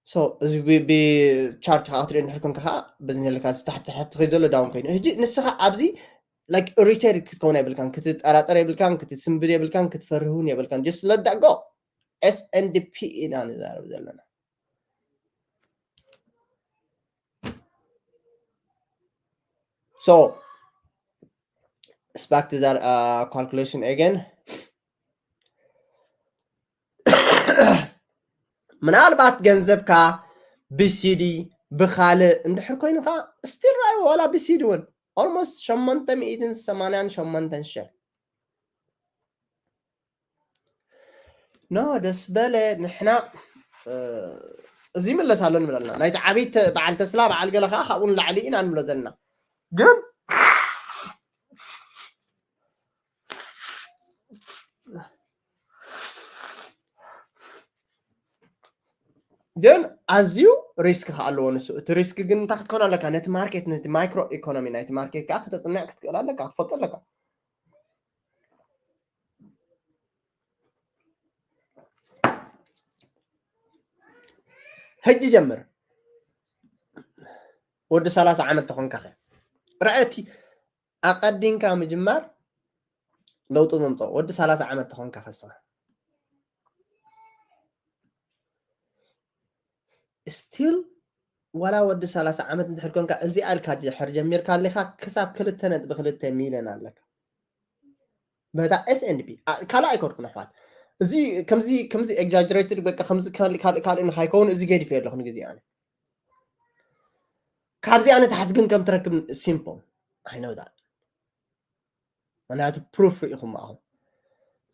So እዚ ብቻርት ከዓ ክትሪኦ እንድሕር ኮንካ ከዓ በዚ ነልካ ታሕቲ ታሕቲ ከይ ዘሎ down ኮይኑ ሕጂ ንስኻ ኣብዚ like irritated ክትከውን የብልካን፣ ክትጠራጠር የብልካን፣ ክትስንብድ የብልካን፣ ክትፈርህ እውን የብልካን። Just let that go. S and P ኢና ንዛረብ ዘለና። So it's back to that uh, calculation again. ምናልባት ገንዘብካ ብሲዲ ብካልእ እንድሕር ኮይኑ ከዓ still ራእይዎ ዋላ ብሲዲ እውን almost ሸሞንተ ሚእትን ሰማንያን ሸሞንተን ሽሕ። ኖ ደስ በለ። ንሕና እዚ ይምለስ ኣሎ ንብለና ናይቲ ዓብይ በዓል ተስላ በዓል ገለ ከዓ ካብኡ ንላዕሊ ኢና ንብሎ ዘለና። ግን ግን ኣዝዩ ሪስክ ከዓ ኣለዎ ንሱ። እቲ ሪስክ ግን እንታይ ክትከውን ኣለካ? ነቲ ማርኬት፣ ነቲ ማይክሮ ኢኮኖሚ ናይቲ ማርኬት ከዓ ክተፅንዕ ክትክእል ኣለካ፣ ክትፈልጦ ኣለካ። ሕጂ ጀምር። ወዲ ሰላሳ ዓመት ተኾንካ ኸ? ርኣቲ ኣቐዲምካ ምጅማር ለውጢ ዘምፅኦ ወዲ ሰላሳ ዓመት ተኾንካ ከስኻ still ዋላ ወዲ ሰላሳ ዓመት እንድሕር ኮንካ እዚኣ ኢልካ ድሕር ጀሚርካ ኣለካ ክሳብ ክልተ ነጥቢ ክልተ ሚልዮን ኣለካ። በታ S and P ካልእ ኣይኮርኩን ኣሕዋት። እዚ ከምዚ ከምዚ exaggerated በቃ ከምዚ ካልእ ካልእ ካልእ ንካይከውን እዚ ገዲፈ ኣለኹ ንግዜ ኣነ። ካብዚኣ ንታሕት ግን ከም ትረክብ simple I know that። ምክንያቱ ፕሩፍ ርኢኹም ኣኹም።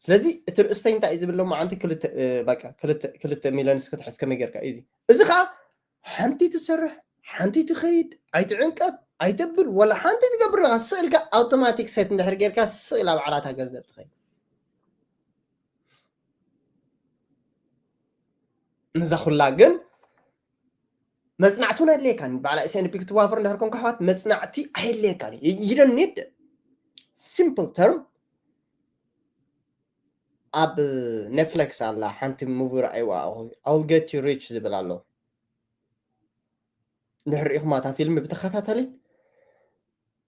ስለዚ እቲ ርእስተይ እንታይ እዩ ዝብል ሎማዓንቲ ክልተ በቃ ክልተ ክልተ ሚልዮን እስክትሕዝ ከመይ ጌርካ እዩ እዚ እዚ ከዓ ሓንቲ ትሰርሕ ሓንቲ ትኸይድ ኣይትዕንቀፍ ኣይተብል ወላ ሓንቲ ትገብር ኢኻ ስእልካ ኣውቶማቲክ ሴት እንድሕር ጌርካ ስእል ኣብ ዓላታ ገንዘብ ትኸይድ። ንዛ ኩላ ግን መጽናዕቲ እውን ኣድልየካን በዓል S and P ክትዋፈር እንድሕር ኮንካ ኣሕዋት መጽናዕቲ ኣየድልየካን እዩ። You don't need simple term ኣብ ኔትፍሊክስ ኣላ ሓንቲ ሙቪ ረኣይዋ I will get you rich ዝብል ኣሎ። እንድሕር ርኢኹማ እታ ፊልም ብተኸታታሊት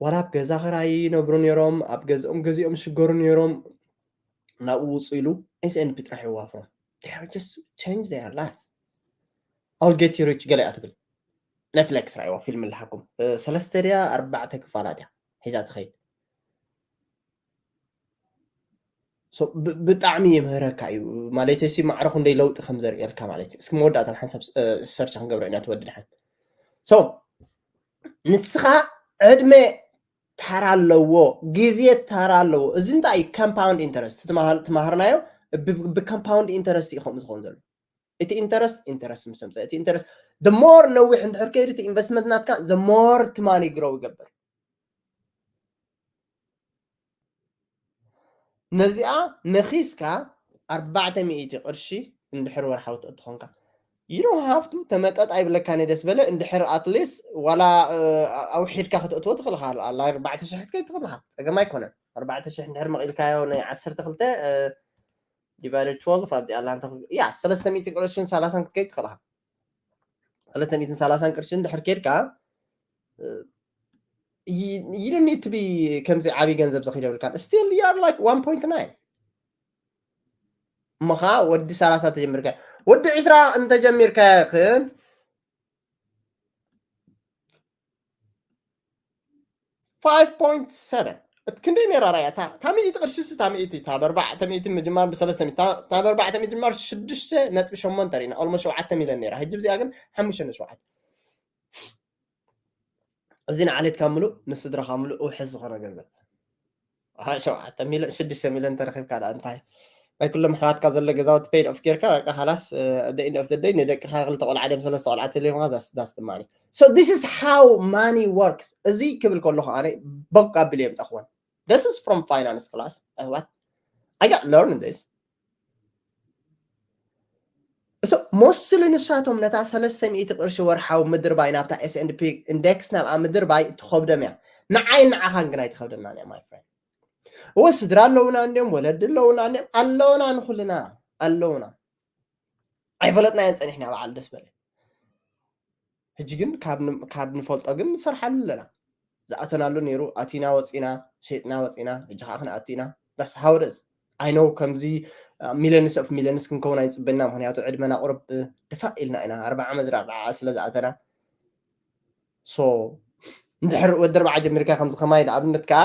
ዋላ ኣብ ገዛ ኸራይ ይነብሩ ነይሮም ኣብ ገዝኦም ገዚኦም ሽገሩ ነይሮም ናብኡ ውፁ ኢሉ S and P ጥራሕ የዋፍሮም። They are just change their life. I'll get you rich ገለ እያ ትብል። ኔትፍሊክስ ራእይዋ ፊልም ኣለሓኩም ሰለስተ ድያ ኣርባዕተ ክፋላት እያ ሒዛ ትኸይድ። ብጣዕሚ የምህረካ እዩ ማለት ሲ ማዕረ ክንደይ ለውጢ ከም ዘርእየልካ ማለት እዩ። እስኪ መወዳእታ ሓንሳብ ሰርች ክንገብሮ ኢና ትወዲ ድሓን ንስኻ ዕድመ ተራ ኣለዎ፣ ግዜ ተራ ኣለዎ። እዚ እንታይ እዩ? Compound interest ትማሃርናዮ ብ compound interest እዩ ከምኡ ዝኸውን ዘሎ። እቲ interest interest ምስ ተምፀ እቲ interest the more ነዊሕ እንድሕር ከይዱ እቲ ኢንቨስትመንት ናትካ the more ትማኒ ግረው ይገብር። ነዚኣ ነኺስካ ኣርባዕተ ሚእቲ ቅርሺ እንድሕር ወርሓዊ ትእቲ ኾንካ you don't have to ተመጠጥ ኣይብለካን ደስ በለ እንድሕር ኣትሊስ ዋላ ኣውሒድካ ክትእትዎ ትኽእል ኢኻ ኣርባዕተ ሽሕ ክትከይድ ትኽእል ኢኻ ፀገም ኣይኮነን ኣርባዕተ ሽሕ እንድሕር መቒልካዮ ናይ ዓሰርተ ክልተ divided twelve ኣብዚኣ ኣላ ያ ሰለስተ ሚእቲ ቅርሽን ሰላሳን ክትከይድ ትኽእል ኢኻ ሰለስተ ሚእትን ሰላሳን ቅርሺ እንድሕር ከይድካ you don't need to be ከምዚ ዓብይ ገንዘብ ዘኺደብልካ still you are like one point nine እሞ ከዓ ወዲ ሰላሳ ተጀሚርካ ወዲ ዕስራ እንተጀሚርካ ግን five point seven እቲ ክንደይ ነይራ ራያ እታ ሚእቲ ቅርሺ ስታ ሚእቲ እታ በርባዕተ ሚእቲ ምጅማር ብሰለስተ ሚእቲ እታ በርባዕተ ሚእቲ ምጅማር ሽዱሽተ ነጥቢ ሸሞንተ ሪና ኦልሞ ሸውዓተ ሚልዮን ነይራ ሕጂ ብዚኣ ግን ሓሙሽተ ነጥቢ ሸውዓተ እዚ ንዓሌትካ ምሉእ ንስድራኻ ምሉእ ውሕስ ዝኾነ ገንዘብ። ሸውዓተ ሚሊዮን ሽዱሽተ ሚሊዮን ተረኺብካ ዳ እንታይ ናይ ኩሎም ኣሕዋትካ ዘሎ ገዛውቲ paid off ጌርካ በቃ ካላስ the end of the day ንደቅኻ ክልተ ቆልዓ ድም ሰለስተ ቆልዓ ተልዮምካ that's that's the money. So this is how money works. እዚ ክብል ከለኹ ኣነ በቃ ብል የምፀኽወን. This is from finance class. ኣሕዋት I got learned this. So mostly ንሳቶም ነታ ሰለስተ ሚእቲ ቅርሺ ወርሓዊ ምድርባይ ናብታ S and P index ናብኣ ምድርባይ ትኸብዶም እያ። ንዓይ ንዓኻን ግን ኣይትኸብደናን እያ my friend. እወ ስድራ ኣለውና እንዲም ወለዲ ኣለውና እንዲም ኣለውና ንኩልና ኣለውና ኣይፈለጥናዮን ፀኒሕና በዓል ደስ በለ ሕጂ ግን ካብ ን- ካብ ንፈልጦ ግን ንሰርሓሉ ኣለና ዝኣተናሉ ነይሩ ኣቲና ወፂና ሸጥና ወፂና ሕጂ ከዓ ክንኣቲና that's how it is. I know ከምዚ ሚለንስ ኦፍ ሚለንስ ክንከውን ኣይንፅበና ምክንያቱ ዕድመና ቁርብ ድፋእ ኢልና ኢና ኣርባ ዓመት ዝራብዓ ስለ ዝኣተና so እንድሕር ወዲ ኣርባዓ ጀሚርካ ከምዚ ከማይ ንኣብነት ከዓ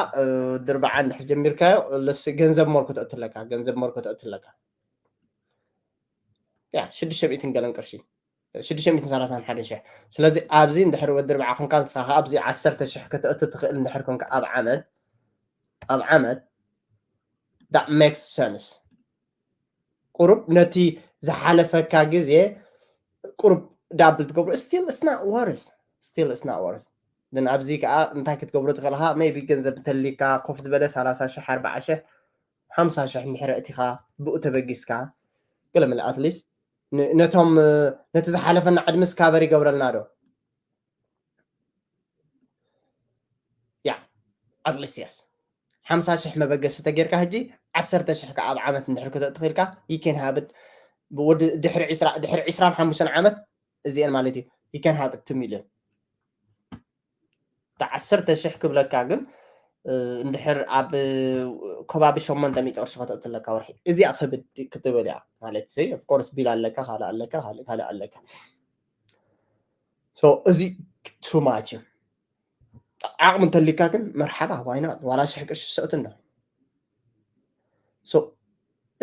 ወዲ ኣርባዓ እንድሕር ጀሚርካዮ ለስ ገንዘብ ሞር ከተእትለካ ገንዘብ ሞር ከተእትለካ ያ ሽዱሽተ ሚእትን ገለን ቅርሺ ሽዱሽተ ሚእትን ሰላሳን ሓደን ሽሕ ስለዚ ኣብዚ እንድሕር ወዲ ኣርባዓ ኮንካ ንስኻ ከዓ ኣብዚ ዓሰርተ ሽሕ ከተእቲ ትኽእል እንድሕር ኮንካ ኣብ ዓመት ኣብ ዓመት that makes sense ቁሩብ ነቲ ዝሓለፈካ ግዜ ቁሩብ double ትገብሮ still it's not worth still it's not worth ግን ኣብዚ ከዓ እንታይ ክትገብሮ ትኽእልካ maybe ገንዘብ እንተሊካ ኮፍ ዝበለ ሰላሳ ሽሕ ኣርባዓ ሽሕ ሓምሳ ሽሕ እንድሕር እቲኻ ብኡ ተበጊስካ ገለ መለ at least ነቶም ነቲ ዝሓለፈና ዕድመስ cover ይገብረልና ዶ ያ at least yes ሓምሳ ሽሕ መበገሲ ተጌርካ ሕጂ ዓሰርተ ሽሕ ከዓ ኣብ ዓመት እንድሕር ክተእትኽልካ you can have it ወዲ ድሕሪ ዕስራ ድሕሪ ዕስራን ሓሙሽተን ዓመት እዚአን ማለት እዩ you can have it two million ዓሰርተ ሽሕ ክብለካ ግን እንድሕር ኣብ ከባቢ ሸሞንተ ሚእቲ ቅርሺ ከተእትለካ ወርሒ እዚኣ ክብድ ክትብል እያ ማለት ሲ of course ቢል ኣለካ ካልእ ኣለካ ካልእ ካልእ ኣለካ so እዚ too much እዩ ዓቕሚ እንተሊካ ግን መርሓባ why not ዋላ ሽሕ ቅርሺ ሰእት እንዳ so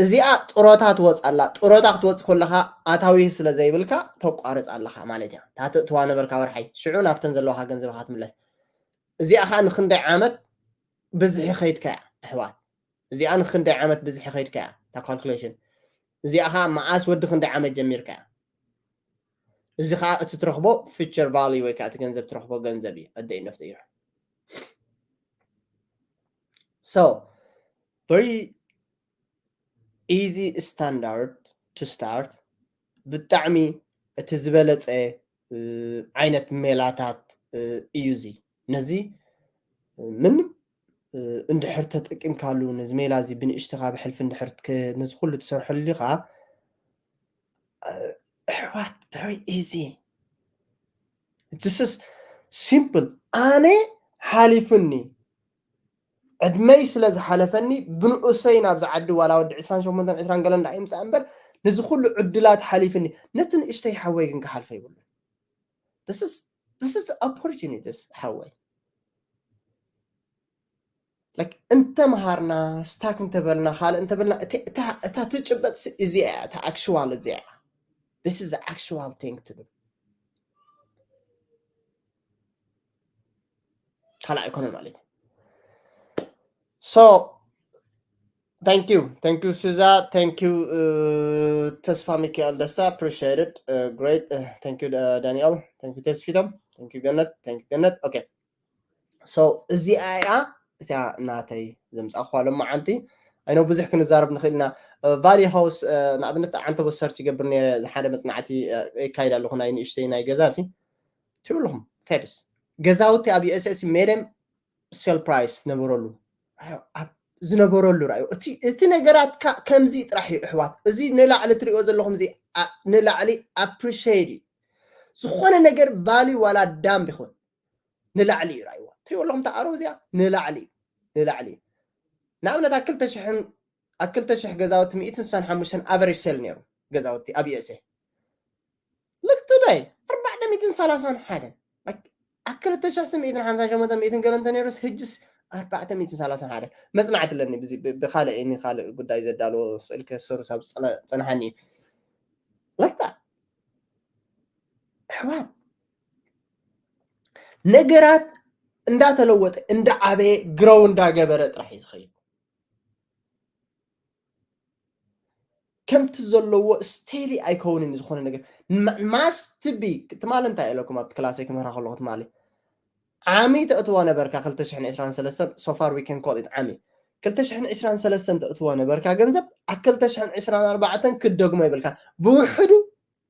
እዚኣ ጥሮታ ትወፅ ኣላ ጥሮታ ክትወፅ ከለካ ኣታዊ ስለ ዘይብልካ ተቋርፅ ኣለካ ማለት እያ እታ ትእትዋ ነበርካ ወርሓይ ሽዑ ናብተን ዘለዋካ ገንዘብካ ትምለስ እዚኣ ከዓ ንክንደይ ዓመት ብዝሒ ከይድካ እያ ኣሕዋት እዚኣ ንክንደይ ዓመት ብዝሒ ከይድካ እያ እታ calculation እዚኣ ከዓ መዓስ ወዲ ክንደይ ዓመት ጀሚርካ እያ እዚ ከዓ እቲ ትረክቦ future value ወይ ከዓ እቲ ገንዘብ ትረክቦ ገንዘብ እዩ at the end of the year so very easy standard to start ብጣዕሚ እቲ ዝበለፀ ዓይነት ሜላታት እዩ እዚ ነዚ ምንም እንድሕር ተጠቂምካሉ ነዚ ሜላ እዚ ብንእሽትኻ ብሕልፊ እንድሕር ነዚ ኩሉ ትሰርሐሉ ኢኻ ኣሕዋት very easy this is simple ኣነ ሓሊፉኒ ዕድመይ ስለ ዝሓለፈኒ ብንኡሰይ ናብዚ ዓዲ ዋላ ወዲ ዕስራን ሸሞንተን ዕስራን ገለን ዳ ይምፃእ እምበር ነዚ ኩሉ ዕድላት ሓሊፍኒ ነቲ ንእሽተይ ሓወይ ግን ክሓልፈ ይብሉ this is opportunities ሓወይ እንተምሃርና ስታክ እንተበልና ካልእ እንተበልና እታ ትጭበጥ እዚኣ እያ እታ actual እዚኣ this is actual thing to do ካልእ ኣይኮነን ማለት እዩ so thank you thank you Suza thank you uh, ተስፋ ሚካኤል ደሳ appreciate it uh, great uh, thank you uh, Daniel thank you ተስፊቶም thank you ገነት thank you ገነት okay so እዚኣ እያ እቲያ ናተይ ዘምፃእኳ ሎማዓንቲ ኣይኖ ብዙሕ ክንዛረብ ንኽእል ኢና value house ንኣብነት ዓንተቦ search ይገብር ነረ ሓደ መፅናዕቲ የካይድ ኣለኹ ናይ ንእሽተይ ናይ ገዛ ሲ ትብልኹም ፌድስ ገዛውቲ ኣብ USA medium sale price ነበረሉ ዝነበረሉ ራዩ እቲ ነገራት ከምዚ ጥራሕ እዩ ኣሕዋት እዚ ንላዕሊ ትሪኦ ዘለኹም እዚ ንላዕሊ appreciate እዩ ዝኾነ ነገር value ዋላ dump ይኹን ንላዕሊ እዩ ራይዋ ትሪኦ ኣለኹም ተኣሮ እዚኣ ንላዕሊ እዩ ንላዕሊ እዩ ንኣብነት ኣብ ክልተ ሽሕን ኣብ ክልተ ሽሕ ገዛውቲ ሚእትን ስሳን ሓሙሽተን average sale ነይሩ ገዛውቲ ኣብ USA look today ኣርባዕተ ሚእትን ሰላሳን ሓደን ኣብ ክልተ ሽሕ ስምዒትን ሓምሳን ሸሞንተ ሚእትን ገለ እንተነይሩስ ህጅስ ኣርባዕተ ሚእትን ሰላሳን ሓደን መፅናዕቲ ኣለኒ ብካልእ ካልእ ጉዳይ ዘዳለዎ ስእል ክሰሩ ሳብ ፀናሓኒ እዩ like that ኣሕዋት እንዳተለወጠ እንዳዓበየ ግረው እንዳገበረ ጥራሕ እዩ ዝኸይድ። ከምቲ ዘለዎ ስቴዲ ኣይከውንን። ዝኾነ ነገር ማስት ቢ ትማሊ እንታይ ኢለኩም ኣብቲ ክላሰይ ክምህራ ከለኹ ትማሊ ዓሚ ተእትዎ ነበርካ ክልተ ሽሕን ዕስራን ሰለስተን so far we can call it ዓሚ ክልተ ሽሕን ዕስራን ሰለስተን ተእትዎ ነበርካ ገንዘብ ኣብ ክልተ ሽሕን ዕስራን ኣርባዕተን ክደግሞ ይብልካ ብውሕዱ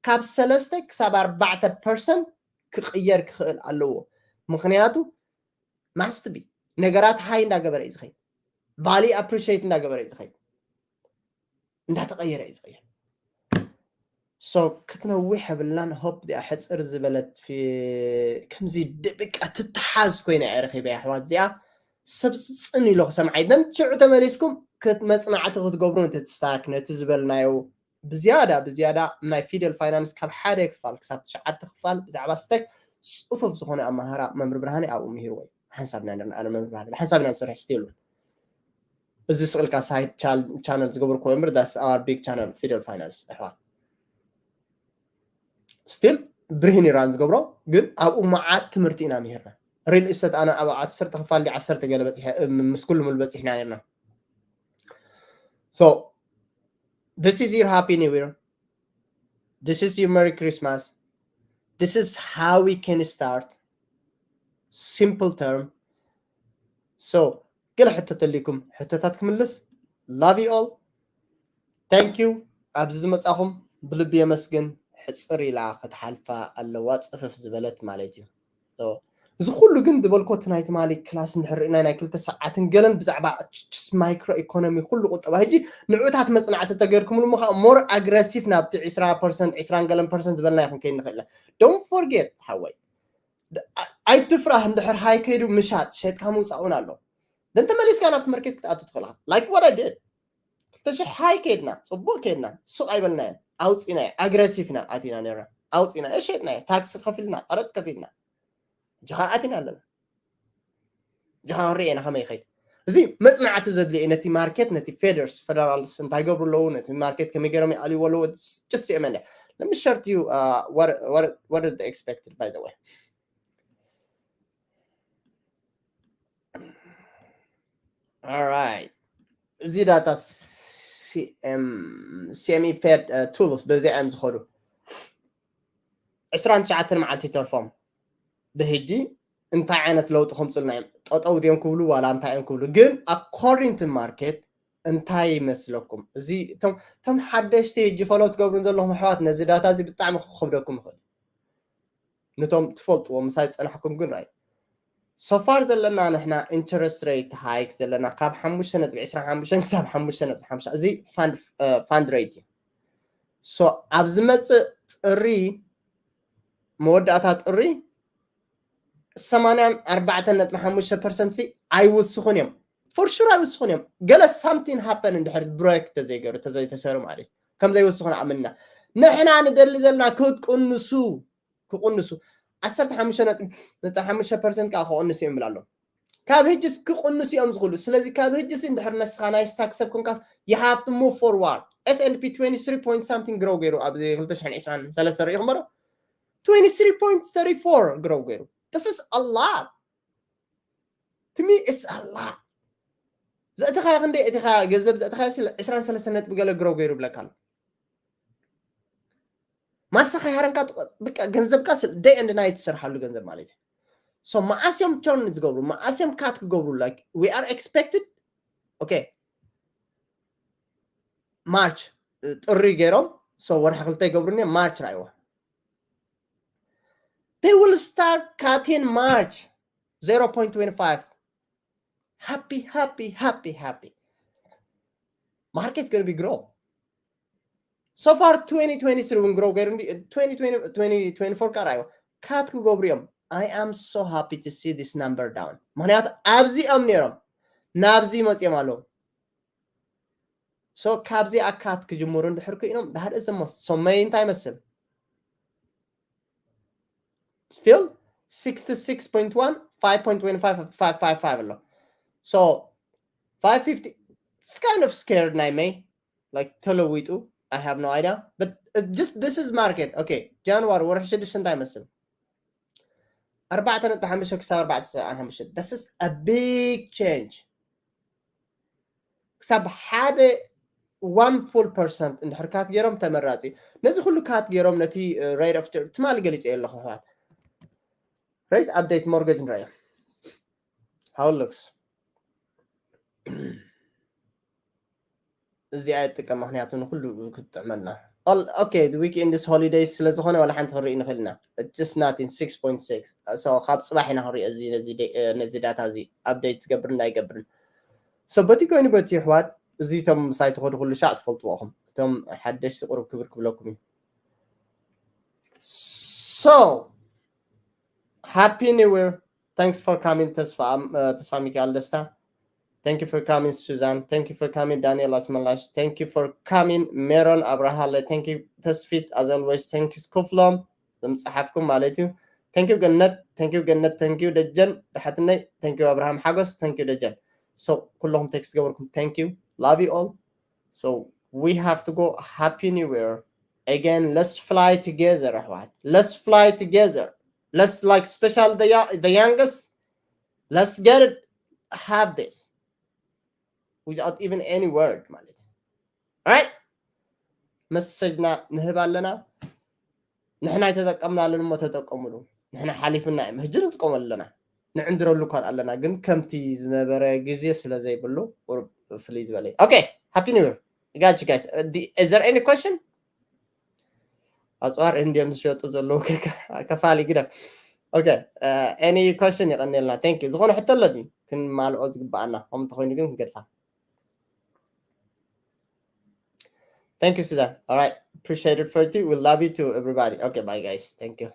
ካብ ሰለስተ ክሳብ ኣርባዕተ ፐርሰንት ክቕየር ክኽእል ኣለዎ። ምኽንያቱ ማስት ቢ ነገራት ሃይ እንዳገበረ እዩ ዝኸይድ፣ ቫሊ ኣፕሪሽት እንዳገበረ እዩ ዝኸይድ፣ እንዳተቐየረ እዩ ዝኸይድ። ሶ ክትነዊሕ የብልናን። ሆፕ ዚኣ ሕፅር ዝበለት ከምዚ ደብቃ ትተሓዝ ኮይና እየ ረኺበ ኣሕዋት። እዚኣ ሰብ ፅን ኢሎ ክሰምዓ ይደን ሽዑ ተመሊስኩም መፅናዕቲ ክትገብሩ ነቲ ስታክ ነቲ ዝበልናዮ ብዝያዳ ብዝያዳ ናይ ፊደል ፋይናንስ ካብ ሓደ ክፋል ክሳብ ትሽዓተ ክፋል ብዛዕባ ስቴክ ፅፉፍ ዝኾነ ኣመሃራ መምህር ብርሃነ ኣብኡ ምሂርዎ እዩ። ሓንሳብ ኢና ንርና ኣነ መምህር ብርሃነ ብሓንሳብ ኢና ንሰርሕ ስቲሉ እዚ ስቕልካ ሳይድ ቻነል ዝገብርኩ እምበር that's our big channel ፊደል ፋይናንስ ኣሕዋት። ስቲል ብርሂን ኢራን ዝገብሮ ግን ኣብኡ መዓት ትምህርቲ ኢና ምሂርና። ሪል ኢስተት ኣነ ኣብ ዓሰርተ ክፋል ዓሰርተ ገለ በፂሐ ምስ ኩሉ ሙሉ በፂሕና ነርና። So this is your happy new year. This is your merry Christmas. This is how we can start. Simple term. So ገለ ሕቶ ተልይኩም ሕቶታት ክምልስ። Love you all. Thank you. ኣብዚ ዝመጻኹም ብልቢ የመስግን። ሕፅር ኢላ ክትሓልፋ ኣለዋ ፅፍፍ ዝበለት ማለት እዩ። እዚ ኩሉ ግን ዝበልኮ እቲ ናይ ትማሊ ክላስ እንድሕር ርኢና ናይ ክልተ ሰዓትን ገለን ብዛዕባ ማይክሮ ኢኮኖሚ ኩሉ ቁጠባ ሕጂ ንዑታት መፅናዕቲ ተገይርኩምሉ ምኻ ሞር ኣግረሲቭ ናብቲ ዕስራ ፐርሰንት ዕስራን ገለን ፐርሰንት ዝበልና ይኹን ከይድ ንኽእል ኢና። Don't forget ሓወይ ኣይትፍራህ እንድሕር ሃይ ከይዱ ምሻጥ ሸጥካ ምውፃእ እውን ኣሎ። ደን ተመሊስካ ናብቲ መርኬት ክትኣቱ ትኽእልካ like what I did ክልተ ሽሕ ሃይ ከይድና ፅቡቅ ከይድና ሱቅ ኣይበልናዮ ኣውፂናዮ ኣግረሲቭና ኣቲና ነርና ኣውፂናዮ ሸጥናዮ ታክሲ ከፊልና ቀረፅ ከፊልና ጅኻ ኣቲና ኣለና ጅኻ ክንርኢ ኢና ከመይ ይኸይድ እዚ መፅናዕቲ ዘድልዮ ነቲ ማርኬት ነቲ ፌደርስ ፌደራልስ እንታይ ገብሩ ኣለዉ ነቲ ማርኬት ከመይ ገይሮም ይኣልይዎ ኣለዉ just የመለ let me share to you uh, what what what is expected by the way Alright. እዚ ዳታ ሲኤምኢ ፌድ ቱልስ በዚ እዮም ዝኸዱ ዕስራን ትሽዓተን መዓልቲ ይተርፎም ብሕጂ እንታይ ዓይነት ለውጢ ከምፅልና እዮም ጠጠው ድዮም ክብሉ ዋላ እንታይ እዮም ክብሉ ግን according to market እንታይ ይመስለኩም እዚ እቶም ሓደሽቲ ሕጂ ፈለው ትገብሩን ዘለኹም ኣሕዋት ነዚ ዳታ እዚ ብጣዕሚ ክኸብደኩም ይኽእል ነቶም ትፈልጥዎ ምሳይ ዝፀናሕኩም ግን ራይ so far ዘለና ንሕና interest rate hike ዘለና ካብ ሓሙሽተ ነጥቢ ዕስራን ሓሙሽተን ክሳብ ሓሙሽተ ነጥቢ ሓሙሽተ እዚ fund rate እዩ so ኣብ ዝመፅእ ጥሪ መወዳእታ ጥሪ ሰማንያን ኣርባዕተን ነጥቢ ሓሙሽተ ፐርሰንት ሲ ኣይውስኹን እዮም for sure ኣይውስኹን እዮም ገለ something happen እንድሕር break ተዘይገሩ ተዘይተሰሩ ማለት እዩ ከም ዘይውስኹ ንኣምንና ንሕና ንደሊ ዘለና ክትቅንሱ ክቕንሱ ዓሰርተ ሓሙሽተ ነጥቢ ሓሙሽተ ፐርሰንት ከዓ ክቕንሱ እዮም ብላ ኣሎ ካብ ህጅስ ክቕንሱ እዮም ዝኽእሉ ስለዚ ካብ ህጅስ እንድሕር ነስኻ ናይ ስታክ ሰብ ኮንካስ you have to move forward S and P twenty three point something grow ገይሩ ኣብ ክልተ ሽሕን ዕስራን ሰለስተ ርኢኹም ዶ twenty three point thirty four grow ገይሩ this is a lot to me it's a lot ዘእተኻዮ ክንደይ እቲኻ ገንዘብ ዘእተኻዮ ስለ ዕስራን ሰለስተን ነጥቢ ገለ grow ገይሩ ብለካ ኣሎ ማሳኻ ያረንካ ብቃ ገንዘብካ day and night ትሰርሓሉ ገንዘብ ማለት እዩ so መዓስዮም turn ዝገብሩ መዓስዮም cut ክገብሩ like we are expected okay March ጥሪ ገይሮም so ወርሒ ክልተ ይገብሩኒ March ራይዋ they will start cutting March zero point twenty five happy happy happy happy market gonna be grow so far twenty twenty-three እውን grow ገይሩ twenty twenty twenty twenty-four ቃራዮ cut ክገብሩ እዮም I am so happy to see this number down ምክንያቱ ኣብዚኦም ነይሮም ናብዚ መፅኦም ኣለዉ so ካብዚ ኣካት ክጅምሩ እንድሕር ኮይኖም ዳህር እዚ ሞስ ሶመይ እንታይ ይመስል still sixty-six point one five point twenty-five five five five ኣሎ so five fifty it's kind of scared ናይ መይ like ተለዊጡ I have no idea but it just this is market okay January ወርሒ ሽዱሽተ እንታይ ይመስል ኣርባዕተ ነጥቢ ሓሙሽተ ክሳብ ኣርባዕተ ሰብዓን ሓሙሽተ። This is a big change። ክሳብ ሓደ one full percent እንድሕር ካት ገይሮም ተመራፂ። ነዚ ኩሉ ካት ገይሮም ነቲ rate of ትማሊ ገሊፀ ኣለኹ ኣሕዋት። Rate update mortgage ንረኣዮ። How it looks. እዚኣ ይጥቀም፣ ምክንያቱ ንኩሉ ክትጥዕመልና። Okay, the weekend is holidays ስለ ዝኾነ ዋላ ሓንቲ ክንርኢ ንኽእል ኢና። It's just nothing. Six point six. So ካብ ፅባሕ ኢና ክንሪኦ እዚ ነዚ data እዚ update ዝገብር እንዳይገብርን። So በቲ ኮይኑ በቲ ኣሕዋት፣ እዚ እቶም ምሳይ ትኸዱ ኩሉ ሻዕ ትፈልጥዎ ኢኹም። እቶም ሓደሽቲ ቁሩብ ክብር ክብለኩም እዩ። So happy new year. Thanks for coming ተስፋ ሚካኤል ደስታ. Thank you for coming Suzanne. Thank you for coming Daniel Asmalash. Thank you for coming Meron Abrahale. Thank you ተስፊት, as always. Thank you ክፍሎም ዝምፅሓፍኩም ማለት እዩ። Thank you ገነት. Thank you ገነት. Thank you ደጀን ደሓትነይ. Thank you ኣብርሃም ሓጎስ. Thank you ደጀን. So ኩለኹም text ገበርኩም thank you. Love you all. So we have to go. Happy new year. Again, let's fly together ኣሕዋት. Let's fly together. Let's, like, special the youngest. Let's get it. Have this without even any word ማለት እዩ። Right? Message ና ንህብ ኣለና። ንሕና ኣይተጠቀምናሉን እሞ ተጠቀምሉ። ንሕና ሓሊፍና እዮም። ሕጂ ንጥቀመሉ ኣለና። ንዕንድረሉ እኳ ኣለና፣ ግን ከምቲ ዝነበረ ግዜ ስለ ዘይብሉ ቁሩብ ፍልይ ዝበለ እዩ። Okay, happy new year. I got you guys. Is there any question? ኣፅዋር እንድዮም ዝሸጡ ዘለዉ ከፋሊ ግደፍ። Okay, any question? የቐንየልና። Thank you. ዝኾነ ሕቶ ኣሎ ድዩ ክንማልኦ ዝግባኣና? ከምኡ እንተኾይኑ ግን ክንገድፋ። Thank you Suzanne. All right, appreciate it for you. We love you too, everybody. Okay, bye guys. Thank you.